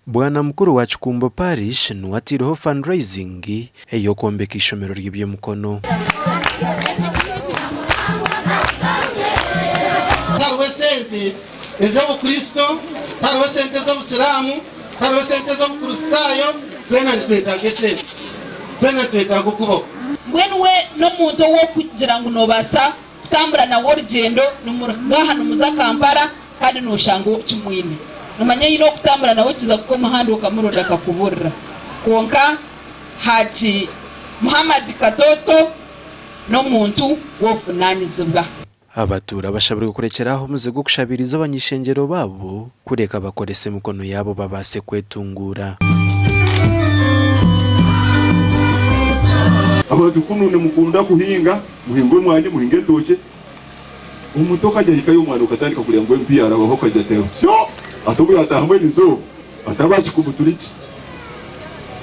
Bwana mukuru wa Kikumbo Parish niwe ataireho fundraising ey'okwombeka eishomero ry'eby'emikono. Tihariho esente ez'Obukristo, tihariho esente ez'Obusiraamu, tihariho esente ez'Obukristaayo, twena nitwetaaga esente. Twena nitwetaaga okubaho. Mbwenu we n'omuntu ow'okugira ngu noobaasa kutambura nawe orugyendo nimuruga aha nimuza Kampala kandi nooshanga okimwine. Noomanya oine ow'okutambura nawe okiza kuka omuhanda okamuronda akakubuurira. Kwonka Haji Muhammad Katoto n'omuntu w'obuvunaanizibwa. Abatuura bashabirwe kurekyera aho omuze gw'okushabiiriza abany'ishengyero baabo kureka bakorese emikono yaabo babaase kwetunguura. Abantu kunu nimukunda kuhinga, muhinge omwani, muhinge entookye, omuntu okagya ahikayo omwani okatandika kureba ngu empiiha arabaho okagira ati syo ati obu yataahamu erizooba ati aba akikumuturiki.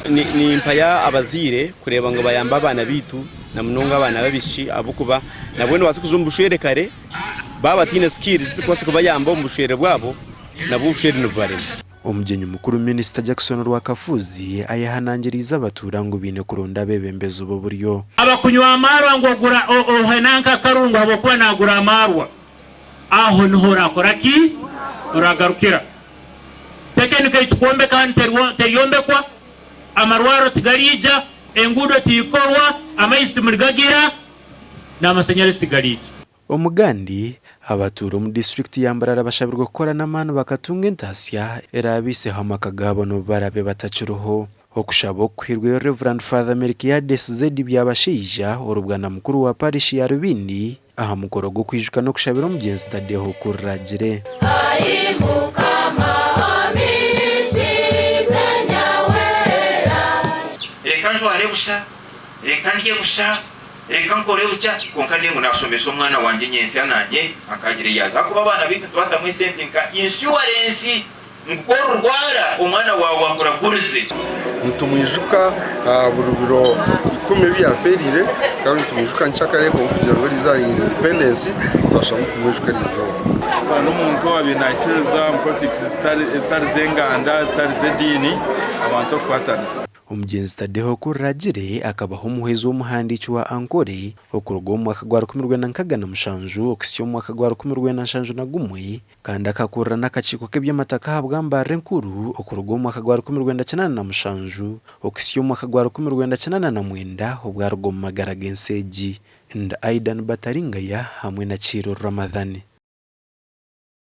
Nimpaya abazaire kureeba ngu bayamba abaana baitu na munonga abaana b'abaishiki ahabw'okuba nabwo nibabaasa kuza omu bushwere kare baaba bataine skills ezirikubaasa kubayamba omu bushwere bwabo nabwo obushwere nibubarema. Omugyenyi mukuru Minisita Jackson Rwakafuuzi ayehanangiriize abatuura ngu baine kuronda abeebembezi b'oburyo. Abakunywa amaarwa ngu ogura ohe nanka akarungu ahabw'okuba naagura amaarwa, aho niho orakora ki? Oragarukira. Tekinika ei tukwombeka hanu teryombekwa, amarwariro tigariija, enguudo tiikorwa, amaizi timurigagira, n'amashanyarazi tigariija. Omugandi, abatuura omu disiturikiti ya Mbarara bashabirwe kukora n'amaani bakatunga entaasya eraabaiseho amaka gaabo n'obu baraabe batakiriho. Okushaba oku kuhairweyo Rev. Father Melchiades Z. Byabashaija, ori bwana mukuru wa Parish ya Rubindi, aha mukoro gw'okwijuka n'okushabira omugyenzi Tadeho Kururagire. Ai Mukama, ompisize nyawera. Reka njware busha, reka ndye busha, reka nkore bukya, kwonka ndebe ngu naashomesa omwana wangye nyentsya naanye akaagira ei yaaza. Ahakuba abaana baitu nitubatamu esente nka inshuwarensi ngu ku orirwara omwana waawe akuragurize. Nitumwijuka buri biro ikumi ebi yafeereire kandi nitumwijuka nkyakare kwonka kugira ngu eriizooba rya independence twasharamu kumwijuka eriizooba. N'omuntu owaabaire naikiriza omu politics ezitari z'enganda, ezitari z'ediini, abantu okukwatanisa. Omugyenzi Tadeho Kururagire akabaho omuhwezi w'omuhandiiki wa Ankole okuruga omu mwaka gwa 1967 okuhitsya omu mwaka gwa 1971 kandi akakurira n'akakiiko k'eby'amataka aha bwa Mbarara Enkuru okuruga omu mwaka gwa 1987 okuhitsya omu mwaka gwa 1989 obu aruga omu magara g'ensi egi. Ndi Aidan Bataringaya hamwe na Kiiru Ramadhan.